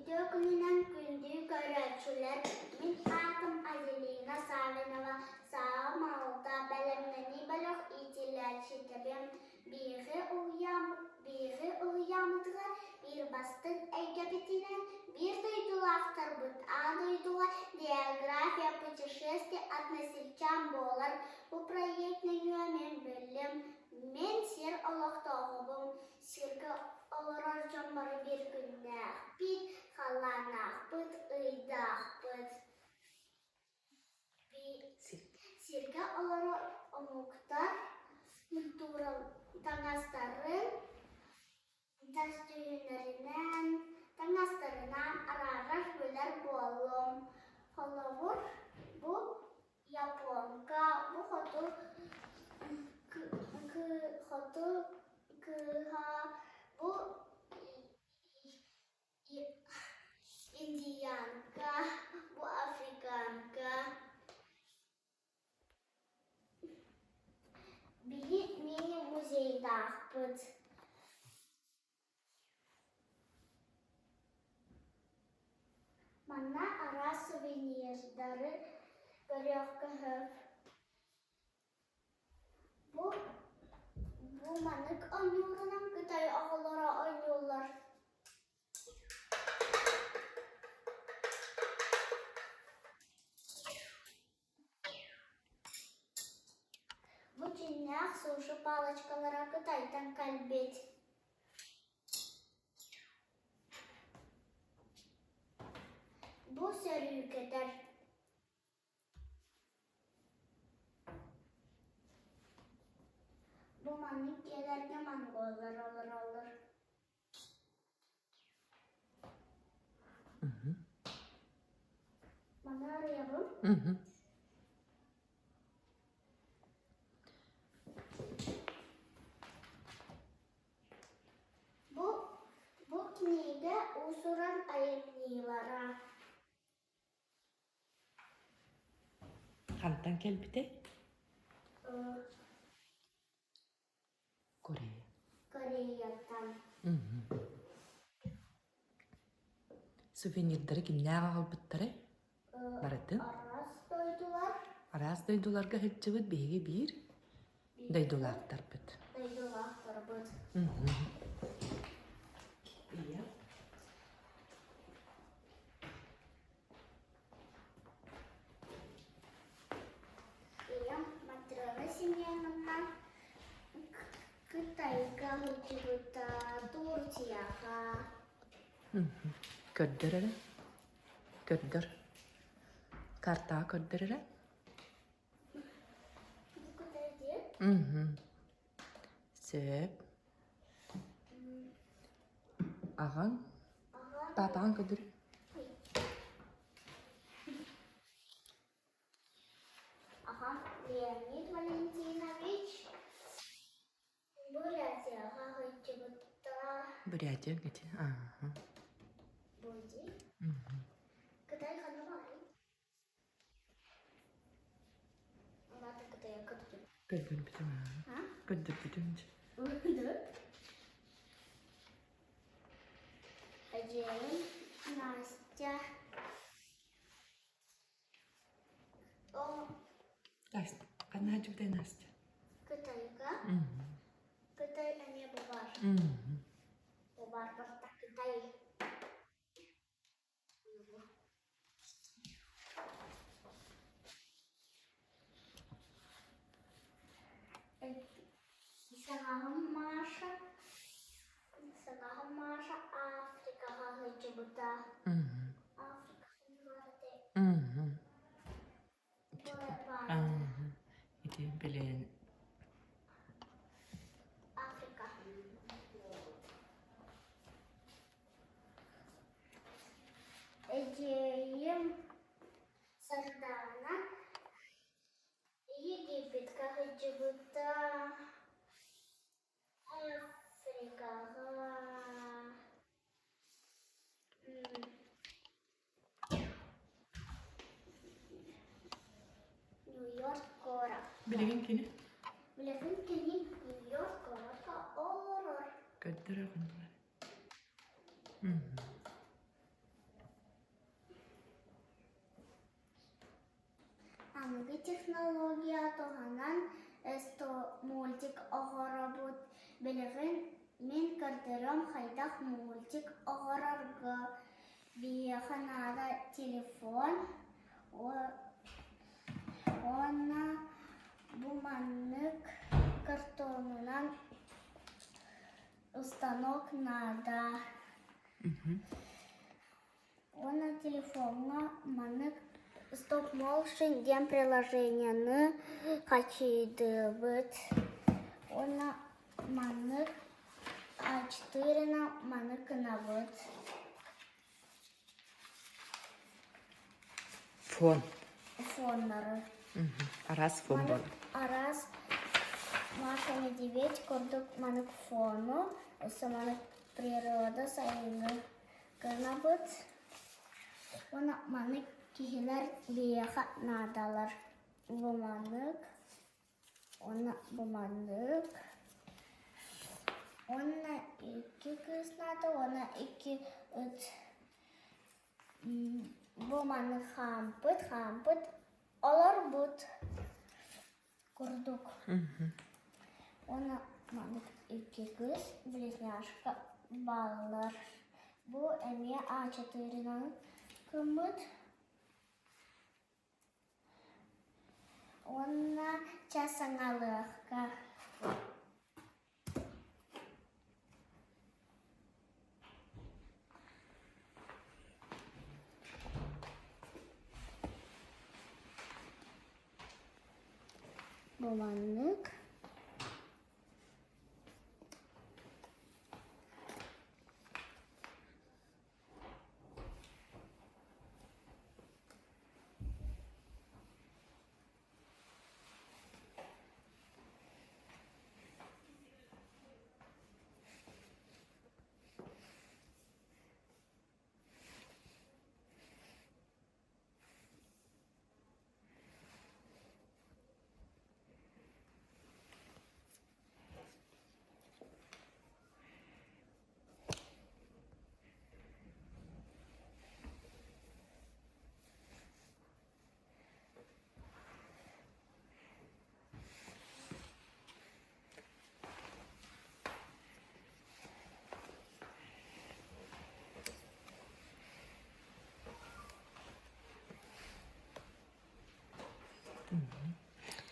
Үтүө күнүнэн күндү көрөөччүлэр! Мин аатым Аделина Саввинова, Сааҕым Алта бэлэмнэнии бөлөх иитиллээччитэбин. Биһиги уһуйааммытыгар биир бастыҥ эйгэбитинэн биир дойдулаахтарбыт аан дойдуга «География путешествий односельчан» буолар. Бу проект нөҥүө мин биллим, мин сир олохтооҕубун, Сиргэ олорор дьон бары биир күннээхпит, халлааннаахпыт, ыйдаахпыт. Сиргэ олорор омуктар культура таҥастарын тас дьүһүннэринэн, таҥастарынан араарар билэр буоллум. Холобур, бу Японка, бу хоту хоту кыыһа, бу индиянка, бу африканка. Биһи мини-музейдаахпыт. Манна араас сувенирдары көрүөххэ сөп. Бу бу маннык оонньуурунан кытай оҕолоро оонньууллар. Бу дьиҥнээх суши палочкалара Кытайтан кэлбит. Бу сөрүүкэтэр. Бу маннык дьиэлэргэ монголлар олороллор. Маны арыйабын. Бу бу кинигэ уус-уран айымньылара. Хантан кэлбитэй? Корея. Кореяттан. Сувенирдары кимнээх аҕалбыттарай? Барытын? Араас дойдулар. Араас дойдуларга сылдьыбыт биһиги биир дойдулаахтарбыт. Дойдулаахтарбыт. Ийэ. Ийэм Матрена Семеновна Кытайга сылдьыбыта, Турцияҕа. Көрдөр эрэ. Көрдөр. Картаҕа көрдөр эрэ. Бу Кытай диэн? Сөп. Аҕаҥ? Паапаҕын көрдөр. Аҕам Леонид Валентинович Бурятияҕа сылдьыбыта. Бурятия ити ааһа. Буди. Кытай ханна баарый? Көрдөрбүтүм аа. Көрдөрбүтүм дьэ. Эдьиийим Настя Настя, ханна сылдьыбытай Настя? Кытайга. Кытай эмиэ бу баар. Бу баар барыта Кытай. Саҥаһым Маша, саҥаһым Маша Африкаҕа сылдьыбыта. Африка Ити билигин Африка. Эдьиийим Сардаана Египетка сылдьыбыта, Африкаҕа, Нью-Йорк куоракка. Билигин кини? Билигин кини Нью-Йорк куоракка олорор. Көрдөрөҕүн. технология туһанан мультик оҥоробут. Билигин мин көрдөрүөм хайдах мультик оҥорорго. Биһиэхэ наада телефон уонна бу маннык картонунан устанок наада. Уонна телефоҥҥа маннык стоп-моушен диэн приложениены хачыйдыыбыт. Уонна маннык А4-на маннык гынабыт. Фон. Фоннары. Араас фон Маннык буолар. араас Маша Медведь курдук маннык фону, өссө маннык природа сайыҥҥы гынабыт. Уонна маннык киһилэр биһиэхэ наадалар. Бу маннык уонна бу маннык. Уонна икки кыыс наада уонна икки ыт. Бу маннык хаампыт, хаампыт, олорбут курдук. Уонна маннык икки кыыс близняшка бааллар. Бу эмиэ А4-нан гыммыт. Уонна чэ саҥалыахха. Бу маннык.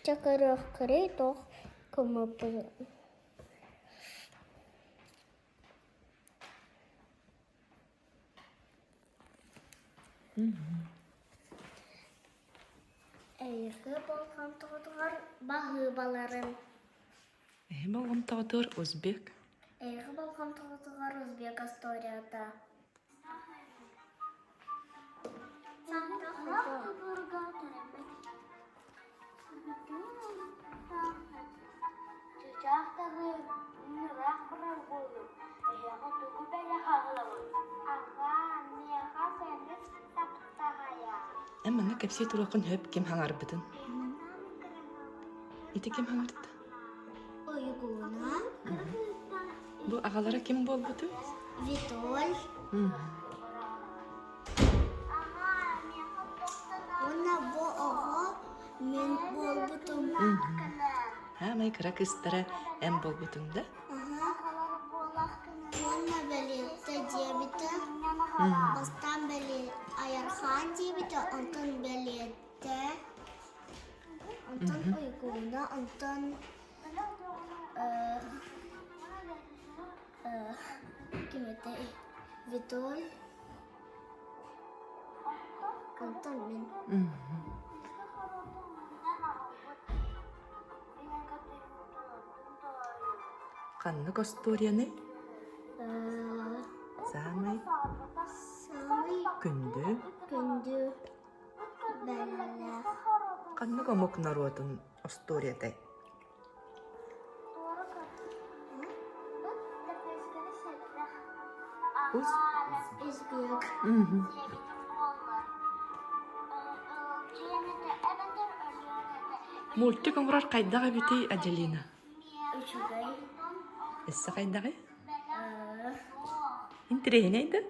Чэ көрүөххүрүй туох кымыппын Эйиэхэ болҕомтоҕутугар баһыыбаларын. Эһи болҕомтоҕутугар узбек. Эйиэхэ болҕомтоҕутугар узбек историята. Чычаах барар буоллум, эһиэхэ тугу бэлэх аҕалабын? Аҕаа, миэхэ сэмик таптаҕайа. Эн манна кэпсии туруоххун сөп ким хаҥарбытын. Ити ким хаҥарда? Уйгуна. Бу аҕалара ким буолбутуй? Витоль. Уонна бу оҕо мин буолбутум. Хаамай кыра кыыстара эн буолбутуҥ да? Уонна бэлиэтэ диэбитэ. Бастаан бэлиэ Айархаан диэбитэ, онтон бэлиэтэ, онтон Уйгууна, онтон ким этэй Витоль, онтон мин. Ханнык остуоруйаны? Саамай Саамай күндү күндү бэлэх. Ханнык омук норуотун остуоруйатай? Ус? Узбек. Мультик оҥорор хайдах эбитий, Аделина? Үчүгэй. Өссө хайдаҕый? Интэриэһинэй да?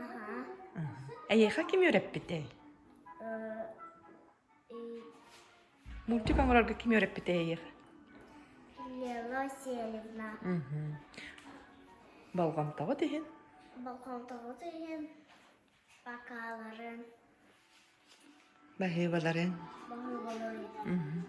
Аха. Эйиэхэ ким үөрэппитэй? Мультик оҥорорго ким үөрэппитэ эйиэхэ? Лена Васильевна. Болҕомтоҕут иһин. Болҕомтоҕут иһин бакааларын. Баһыыбаларын. Баһыыбаларын.